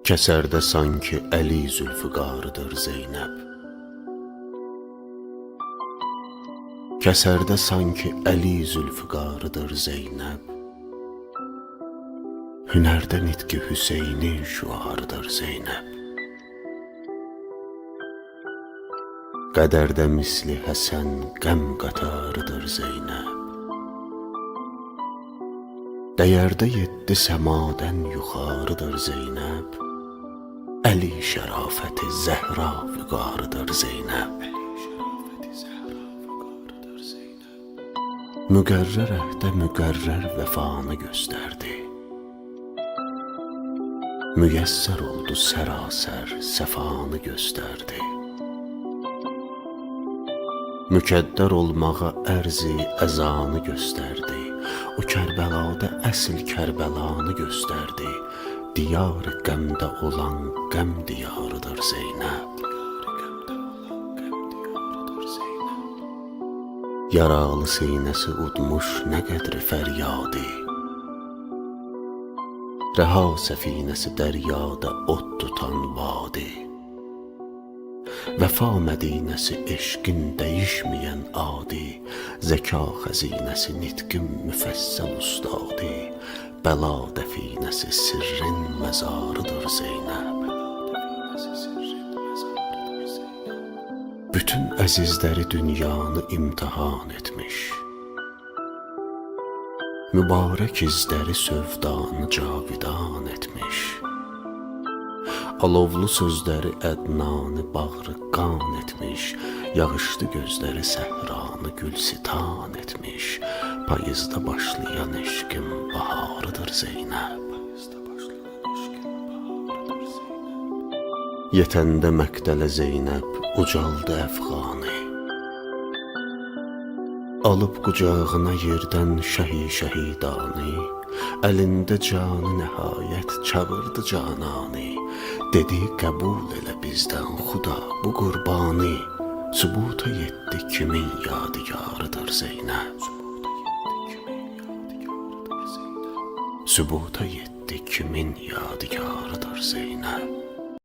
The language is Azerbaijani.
Kəsərdə sanki Əli Zülfüqarıdır Zeynəb. Kəsərdə sanki Əli Zülfüqarıdır Zeynəb. Hünərdə nitqi Hüseynin şüarıdır Zeynəb. Qədərdə misli Həsən qəm qatarıdır Zeynəb. Dəyərdə yeddi səmadən yuxarıdır Zeynəb. Əli şərafəti Zəhra vüqarıdır Zeynəb. Müqərrər əhdə müqərrər vəfanı göstərdi. Müyəssər oldu sərasər səfanı göstərdi. Mükəddər olmağa ərzi əzanı göstərdi. O Kərbəlada əsl Kərbəlanı göstərdi. Diyar-ı qəmdə olan qəm diyarıdır Zeynəb. Yaralı sinəsi udmuş nə qədri fəryadi. Rəha səfinəsi dəryada od tutan vadi. Vəfa mədinəsi eşqin dəyişməyən adi. Zəka xəzinəsi nitqin müfəssəl ustadi. Bəla dəfinəsi sirrin məzarıdır Zeynəb. Bütün əzizləri dünyanı imtihan etmiş. Mübarək izləri sövdanı cavidan etmiş. Alovlu sözləri Ədnanı bağrı qan etmiş. Yağışlı gözləri səhranı gülsitan etmiş. Payızda başlayan eşqin baharıdır Zeynəb. Yetəndə məqtələ Zeynəb ucaldı əfğanı. Alıb qucağına yerdən şəhi şəhidanı, əlində canı nəhayət çağırdı cananı. Dedi qəbul elə bizdən xuda bu qurbanı. Sübuta yetdi kimin yadigarıdır Zeynəb. Sübuta yetdi kimin yadigarıdır Zeynəb.